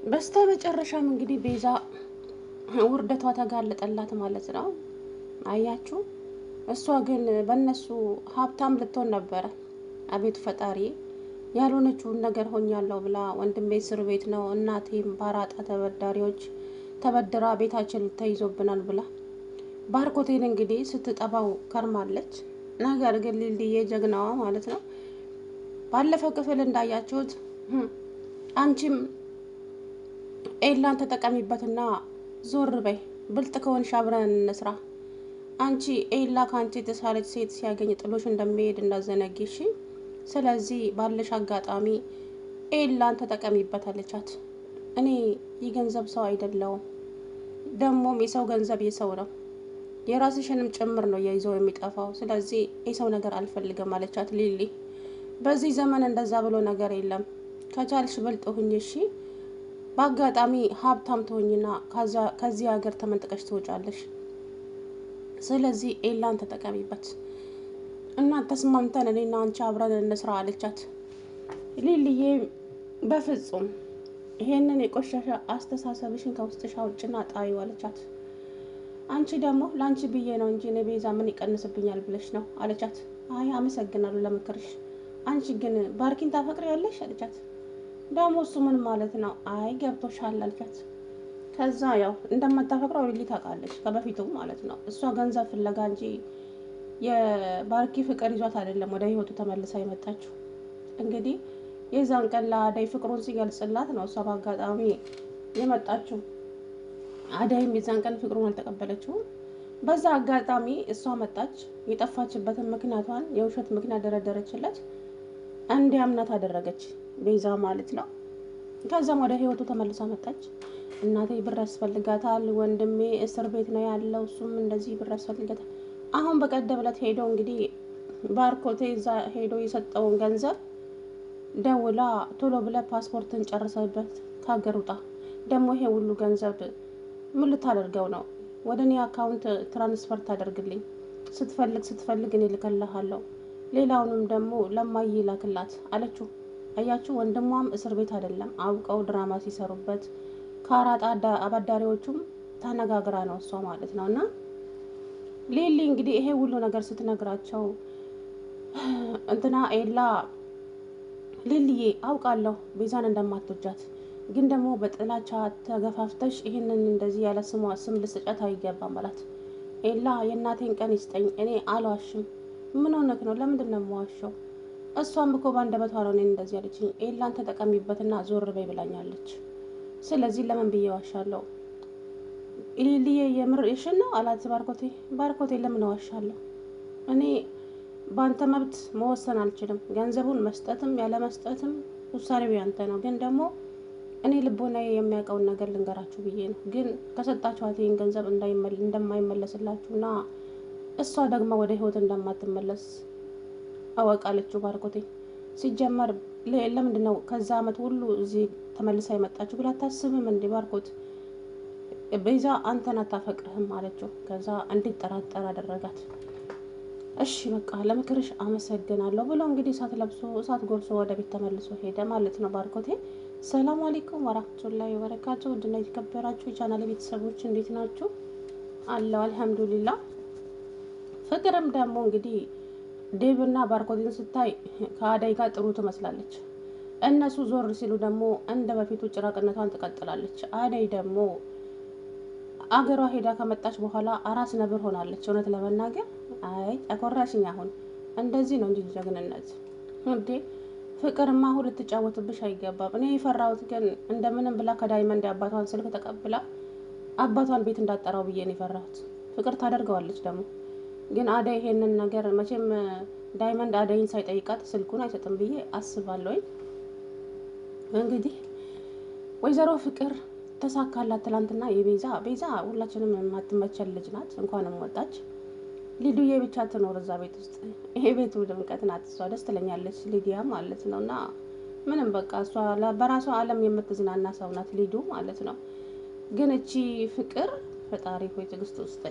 በስተ መጨረሻም እንግዲህ ቤዛ ውርደቷ ተጋለጠላት ማለት ነው። አያችሁ፣ እሷ ግን በእነሱ ሀብታም ልትሆን ነበረ። አቤቱ ፈጣሪ ያልሆነችውን ነገር ሆኛለሁ ብላ ወንድሜ እስር ቤት ነው፣ እናቴም ባራጣ ተበዳሪዎች ተበድራ ቤታችን ተይዞብናል ብላ ባርኮቴን እንግዲህ ስትጠባው ከርማለች። ነገር ግን ሊልዬ ጀግናዋ ማለት ነው ባለፈው ክፍል እንዳያችሁት አንቺም ኤላን ተጠቀሚበትና ዞር በይ፣ ብልጥ ከሆንሽ አብረን እንስራ። አንቺ ኤላ ከአንቺ የተሳለች ሴት ሲያገኝ ጥሎሽ እንደሚሄድ እንዳዘነጊሽ። ስለዚህ ባለሽ አጋጣሚ ኤላን ተጠቀሚበት አለቻት። እኔ የገንዘብ ሰው አይደለውም፣ ደግሞም የሰው ገንዘብ የሰው ነው፣ የራስሽንም ጭምር ነው የይዘው የሚጠፋው። ስለዚህ የሰው ነገር አልፈልግም አለቻት ሊሊ። በዚህ ዘመን እንደዛ ብሎ ነገር የለም። ከቻልሽ ብልጥ ሁኝ እሺ። በአጋጣሚ ሀብታም ትሆኝና ከዚህ ሀገር ተመንጥቀሽ ትወጫለሽ። ስለዚህ ኤላን ተጠቀሚበት እና ተስማምተን እኔና አንቺ አብረን እንስራ አለቻት። ሊልዬ በፍጹም ይሄንን የቆሻሻ አስተሳሰብሽን ከውስጥሽ አውጭና ጣዩ አለቻት። አንቺ ደግሞ ለአንቺ ብዬ ነው እንጂ እኔ ቤዛ ምን ይቀንስብኛል ብለሽ ነው አለቻት። አይ አመሰግናለሁ ለምክርሽ፣ አንቺ ግን ባርኪን ታፈቅሪያለሽ አለቻት። ደግሞ እሱ ምን ማለት ነው? አይ ገብቶሻል አለቻት። ከዛ ያው እንደማታፈቅረው ሊሊ ታውቃለች ከበፊቱ ማለት ነው። እሷ ገንዘብ ፍለጋ እንጂ የባርኪ ፍቅር ይዟት አይደለም ወደ ህይወቱ ተመልሳ የመጣችው። እንግዲህ የዛን ቀን ለአደይ ፍቅሩን ሲገልጽላት ነው እሷ በአጋጣሚ የመጣችው። አደይም የዛን ቀን ፍቅሩን አልተቀበለችውም። በዛ አጋጣሚ እሷ መጣች። የጠፋችበትን ምክንያቷን የውሸት ምክንያት ደረደረችለት፣ እንዲያምናት አደረገች ቤዛ ማለት ነው። ከዛም ወደ ህይወቱ ተመልሳ መጣች። እናቴ ብር ያስፈልጋታል፣ ወንድሜ እስር ቤት ነው ያለው፣ እሱም እንደዚህ ብር ያስፈልጋታል። አሁን በቀደም ዕለት ሄዶ እንግዲህ ባርኮቴ እዛ ሄዶ የሰጠውን ገንዘብ ደውላ ቶሎ ብለህ ፓስፖርትን ጨርሰበት ከሀገር ውጣ፣ ደግሞ ይሄ ሁሉ ገንዘብ ምን ልታደርገው ነው? ወደ እኔ account transfer ታደርግልኝ፣ ስትፈልግ ስትፈልግ እኔ ልከልሃለሁ፣ ሌላውንም ደግሞ ለማዬ ላክላት አለችው። አያችሁ፣ ወንድሟም እስር ቤት አይደለም አውቀው ድራማ ሲሰሩበት ከአራጣ አበዳሪዎቹም ተነጋግራ ነው እሷ ማለት ነው። እና ሊሊ እንግዲህ ይሄ ሁሉ ነገር ስትነግራቸው እንትና ኤላ ሊሊዬ አውቃለሁ ቤዛን እንደማትወጃት ግን ደግሞ በጥላቻ ተገፋፍተሽ ይህንን እንደዚህ ያለ ስሟ ስም ልስጫት አይገባም አላት። ኤላ የእናቴን ቀን ይስጠኝ፣ እኔ አልዋሽም። ምን ሆነክ ነው? ለምንድን ነው የምዋሸው? እሷም እኮ በአንደበቷ ነው እኔን እንደዚህ ያለችኝ። ኤላን ተጠቀሚበትና ዞር በይ ብላኛለች። ስለዚህ ለምን ብዬ ዋሻለሁ? ሊሊዬ የምርሽን ነው አላት ባርኮቴ። ባርኮቴ ለምን ዋሻለሁ? እኔ በአንተ መብት መወሰን አልችልም። ገንዘቡን መስጠትም ያለ መስጠትም ውሳኔው ያንተ ነው። ግን ደግሞ እኔ ልቦናዬ የሚያውቀውን ነገር ልንገራችሁ ብዬ ነው። ግን ከሰጣችኋት ይህን ገንዘብ እንደማይመለስላችሁ እና እሷ ደግሞ ወደ ህይወት እንደማትመለስ አወቃለችው ባርኮቴ። ሲጀመር ለምንድን ነው ከዛ አመት ሁሉ እዚህ ተመልሳ የመጣችሁ ብላ አታስብም እንዴ ባርኮት? ቤዛ አንተን አታፈቅርህም አለችው። ከዛ እንዲጠራጠር አደረጋት። እሺ በቃ ለምክርሽ አመሰግናለሁ ብሎ እንግዲህ እሳት ለብሶ እሳት ጎርሶ ወደ ቤት ተመልሶ ሄደ ማለት ነው ባርኮቴ። ሰላም አለይኩም ወራህመቱላሂ ወበረካቱ። ውድና የተከበራችሁ የቻናል ቤተሰቦች እንዴት ናችሁ? አለው አልሐምዱሊላ። ፍቅርም ደግሞ እንግዲህ ዴብና ባርኮቴን ስታይ ከአደይ ጋር ጥሩ ትመስላለች። እነሱ ዞር ሲሉ ደግሞ እንደ በፊቱ ጭራቅነቷን ትቀጥላለች። አደይ ደግሞ አገሯ ሄዳ ከመጣች በኋላ አራስ ነብር ሆናለች። እውነት ለመናገር አይ አኮራሽኝ። አሁን እንደዚህ ነው እንጂ ጀግንነት እንዴ! ፍቅርማ አሁን ልትጫወትብሽ አይገባም። እኔ የፈራሁት ግን እንደምንም ብላ ከዳይመንድ አባቷን ስልክ ተቀብላ አባቷን ቤት እንዳጠራው ብዬ ነው የፈራሁት። ፍቅር ታደርገዋለች ደግሞ ግን አደይ ይሄንን ነገር መቼም ዳይመንድ አደይን ሳይጠይቃት ስልኩን አይሰጥም ብዬ አስባለሁኝ። እንግዲህ ወይዘሮ ፍቅር ተሳካላት ትላንትና። የቤዛ ቤዛ ሁላችንም የማትመቸን ልጅ ናት። እንኳንም ወጣች። ሊዱዬ ብቻ ትኖር እዛ ቤት ውስጥ። ይሄ ቤቱ ድምቀት ናት እሷ። ደስ ትለኛለች ሊዲያ ማለት ነው። እና ምንም በቃ እሷ በራሷ ዓለም የምትዝናና ሰው ናት ሊዱ ማለት ነው። ግን እቺ ፍቅር ፈጣሪ ሆይ ትዕግስት ውስጥ።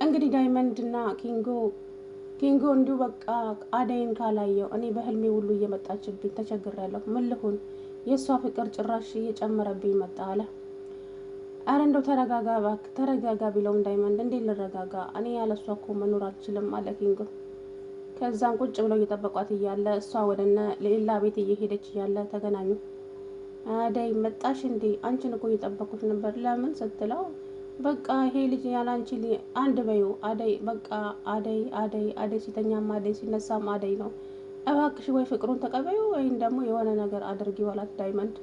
እንግዲህ ዳይመንድ እና ኪንጎ ኪንጎ እንዲሁ በቃ አደይን ካላየው እኔ በህልሜ ሁሉ እየመጣችብኝ ተቸግሬያለሁ። ምን ልሁን? የእሷ ፍቅር ጭራሽ እየጨመረብኝ መጣ አለ። አረ እንደው ተረጋጋ እባክህ ተረጋጋ ቢለውም ዳይመንድ እንዴት ልረጋጋ? እኔ ያለ እሷ እኮ መኖር አልችልም አለ ኪንጎ። ከዛም ቁጭ ብለው እየጠበቋት እያለ እሷ ወደነ ሌላ ቤት እየሄደች እያለ ተገናኙ። አደይ መጣሽ እንዴ? አንቺን እኮ እየጠበኩሽ ነበር። ለምን ስትለው በቃ ይሄ ልጅ ያለ አንቺ አንድ በዩ አደይ በቃ አደይ አደይ አደይ፣ ሲተኛም አደይ ሲነሳም አደይ ነው። እባክሽ ወይ ፍቅሩን ተቀበዩ ወይም ደግሞ የሆነ ነገር አድርጊ አላት ዳይመንድ።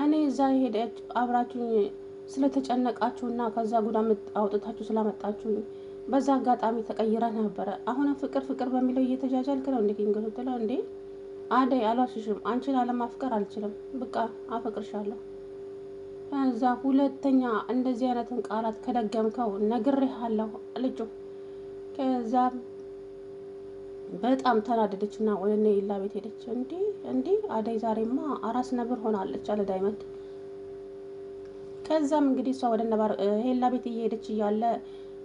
እኔ እዛ ሄደች አብራችሁኝ ስለተጨነቃችሁና ከዛ ጉዳ አውጥታችሁ ስላመጣችሁኝ በዛ አጋጣሚ ተቀይረ ነበረ። አሁንም ፍቅር ፍቅር በሚለው እየተጃጃልክ ነው እንዴ ኪንጎ ስትለው፣ እንዴ አደይ አልዋሽሽም፣ አንቺን አለማፍቀር አልችልም፣ በቃ አፈቅርሻለሁ። ከዛ ሁለተኛ እንደዚህ አይነትን ቃላት ከደገምከው ነግሬሃለሁ አለችው። ከዛ በጣም ተናደደች እና ወደ እነ ኤላ ቤት ሄደች። እንዴ እንዴ አደይ ዛሬማ አራስ ነብር ሆናለች አለ ዳይመንድ። ከዛም እንግዲህ እሷ ወደ ሄላ ቤት እየሄደች እያለ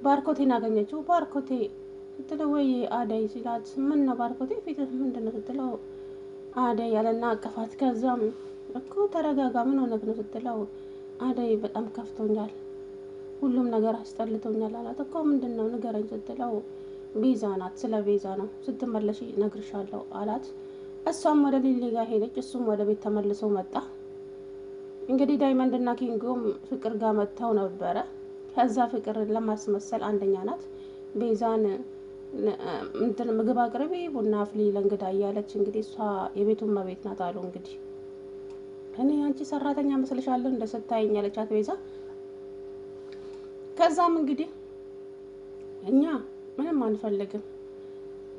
ባርኮቴን አገኘችው። ባርኮቴ ስትለው ወይ አደይ ሲላት፣ ምን ነው ባርኮቴ ፊትህ ምንድን ነው ስትለው፣ አደይ ያለና አቀፋት። ከዛም እኮ ተረጋጋ፣ ምን ሆነህ ነው ስትለው፣ አደይ በጣም ከፍቶኛል፣ ሁሉም ነገር አስጠልቶኛል አላት። እኮ ምንድን ነው ንገረኝ ስትለው፣ ቤዛ ናት፣ ስለ ቤዛ ነው፣ ስትመለሽ እነግርሻለሁ አላት። እሷም ወደ ሊሊ ጋር ሄደች፣ እሱም ወደ ቤት ተመልሶ መጣ። እንግዲህ ዳይመንድ እና ኪንጎም ፍቅር ጋር መጥተው ነበረ። ከዛ ፍቅር ለማስመሰል አንደኛ ናት ቤዛን እንትን ምግብ አቅርቢ፣ ቡና አፍሊ ለእንግዳ እያለች፣ እንግዲህ እሷ የቤቱን እመቤት ናት አሉ። እንግዲህ እኔ አንቺ ሰራተኛ መስልሻለሁ እንደ ስታይኝ አለቻት ቤዛ። ከዛም እንግዲህ እኛ ምንም አንፈልግም፣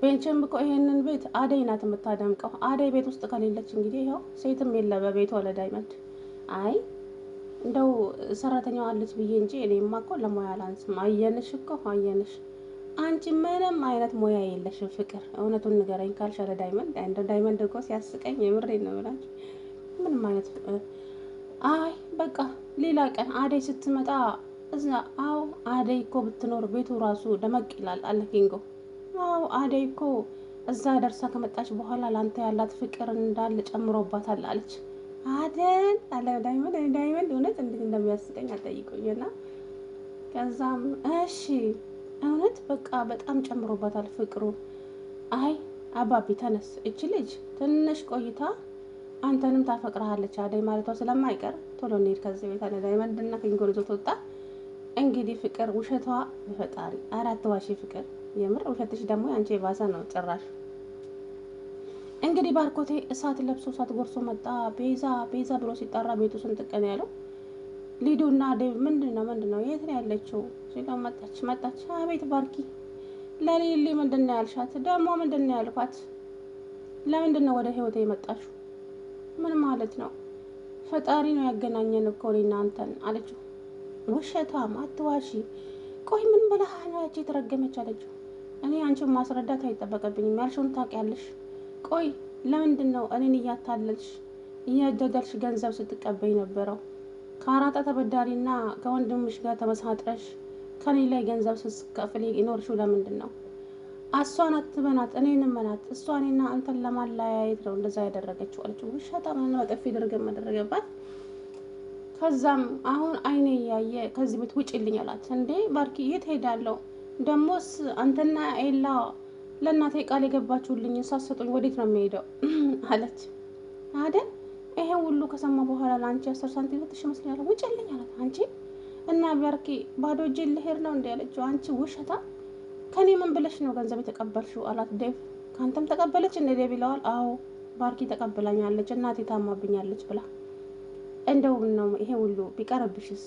ቤንችም እኮ ይሄንን ቤት አደይ ናት የምታደምቀው። አደይ ቤት ውስጥ ከሌለች እንግዲህ ይኸው ሴትም የለ በቤቱ አለ ዳይመንድ። አይ እንደው ሰራተኛዋ አለች ብዬ እንጂ እኔማ እኮ ለሙያ አላንስም። አየንሽ እኮ አየንሽ፣ አንቺ ምንም አይነት ሙያ የለሽም ፍቅር፣ እውነቱን ንገረኝ ካልሽ አለ ዳይመንድ። እንደው ዳይመንድ እኮ ሲያስቀኝ የምሬን ነው ብላችሁ ምንም አይነት አይ በቃ ሌላ ቀን አደይ ስትመጣ እዛ፣ አዎ አደይ እኮ ብትኖር ቤቱ ራሱ ደመቅ ይላል አለ ኪንጎ። አዎ አደይ እኮ እዛ ደርሳ ከመጣች በኋላ ለአንተ ያላት ፍቅር እንዳለ ጨምሮባታል አለች። አደል አለ ዳይመንድ። ዳይመንድ እውነት እንዴት እንደሚያስቀኝ አልጠይቁኝና፣ ከዛም እሺ እውነት በቃ በጣም ጨምሮባታል ፍቅሩ። አይ አባቢ ተነስ፣ እቺ ልጅ ትንሽ ቆይታ አንተንም ታፈቅረሃለች አደይ ማለቷ ስለማይቀር ቶሎ እንሂድ ከዚህ ቤት አለ ዳይመንድ እና ኪንጎን ይዞት ወጣ። እንግዲህ ፍቅር ውሸቷ በፈጣሪ አራት ዋሺ ፍቅር፣ የምር ውሸትሽ ደግሞ አንቺ የባሰ ነው ጭራሽ። እንግዲህ ባርኮቴ እሳት ለብሶ እሳት ጎርሶ መጣ። ቤዛ ቤዛ ብሎ ሲጠራ ቤቱ ስንጥቅ ነው ያለው። ሊዱ እና ዴቭ ምንድን ነው ምንድን ነው የት ነው ያለችው ሲለው፣ መጣች መጣች። አቤት ባርኪ፣ ለሊሊ ምንድን ነው ያልሻት? ደግሞ ምንድን ነው ያልኳት? ለምንድን ነው ወደ ህይወቴ የመጣችው? ምን ማለት ነው? ፈጣሪ ነው ያገናኘን እኮ እኔና አንተን አለችው። ውሸታም አትዋሺ። ቆይ ምን ብለህ ነው ያቺ የተረገመች አለችው። እኔ አንቺን ማስረዳት አይጠበቅብኝም፣ ያልሽውን ታውቂያለሽ። ቆይ ለምንድን ነው እኔን እያታለልሽ እያጃጃልሽ ገንዘብ ስትቀበይ ነበረው? ከአራጣ ተበዳሪና ከወንድምሽ ጋር ተመሳጥረሽ ከኔ ላይ ገንዘብ ስትከፍል ይኖርሽው ለምንድን ነው? እሷን አትበናት፣ እኔንም መናት። እሷ እኔና አንተን ለማለያየት ነው እንደዛ ያደረገችው አለችው። ውሸታም በጥፊ ድርግም አደረገባት። ከዛም አሁን አይኔ እያየ ከዚህ ቤት ውጭልኝ አላት። እንዴ ባርኪ የት ሄዳለሁ? ደሞስ አንተና ኤላ ለእናቴ ቃል የገባችሁልኝ ሳትሰጡኝ ወዴት ነው የሚሄደው? አለች። አይደል ይሄን ሁሉ ከሰማ በኋላ ለአንቺ 10 ሳንቲም ሰጥሽ ይመስለኛል። ውጭልኝ አላት። አንቺ እና ባርኪ ባዶ እጄን ልሄድ ነው እንዲ ያለችው። አንቺ ውሸታ ከኔ ምን ብለሽ ነው ገንዘብ የተቀበልሽው? አላት ዴቭ። ከአንተም ተቀበለች እንደ ዴቭ ይለዋል። አዎ ባርኪ ተቀብላኛለች፣ እናቴ ታማብኛለች ብላ። እንደው ነው ይሄ ሁሉ ቢቀርብሽስ?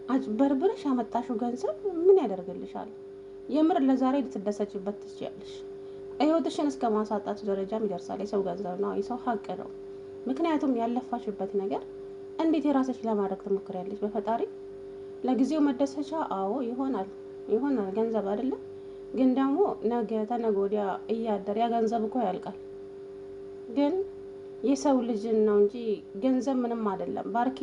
አጭበርብረሽ ያመጣሽው ገንዘብ ምን ያደርግልሻል? የምር ለዛሬ ልትደሰችበት ትችያለሽ። ህይወትሽን እስከ ማሳጣት ደረጃም ይደርሳል። የሰው ገንዘብ ነው፣ የሰው ሀቅ ነው። ምክንያቱም ያለፋሽበት ነገር እንዴት የራስሽ ለማድረግ ትሞክሪያለሽ? በፈጣሪ ለጊዜው መደሰቻ አዎ ይሆናል ይሆናል፣ ገንዘብ አይደለም። ግን ደግሞ ነገ ተነገ ወዲያ እያደር ያ ገንዘብ እኮ ያልቃል። ግን የሰው ልጅን ነው እንጂ ገንዘብ ምንም አይደለም። ባርኪ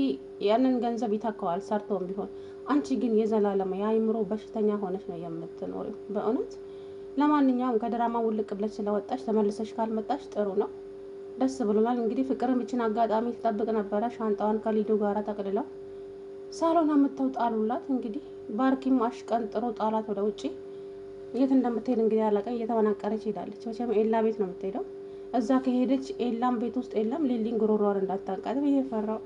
ያንን ገንዘብ ይተካዋል ሰርቶም ቢሆን። አንቺ ግን የዘላለም የአእምሮ በሽተኛ ሆነሽ ነው የምትኖሪው በእውነት። ለማንኛውም ከድራማ ውልቅ ብለሽ ስለወጣሽ ተመልሰሽ ካልመጣሽ ጥሩ ነው። ደስ ብሎናል። እንግዲህ ፍቅርም ይችን አጋጣሚ ትጠብቅ ነበረ። ሻንጣዋን ከሊዱ ጋራ ጠቅልለው ሳሎን አምጥተው ጣሉላት። እንግዲህ ባርኪም አሽቀንጥሮ ጣላት ወደ ውጭ። የት እንደምትሄድ እንግዲህ አላውቅም። እየተመናቀረች ሄዳለች። መቼም ኤላ ቤት ነው የምትሄደው። እዛ ከሄደች ኤላም ቤት ውስጥ የለም። ሊሊን ጉሮሯን እንዳታንቃት ብዬ ፈራው።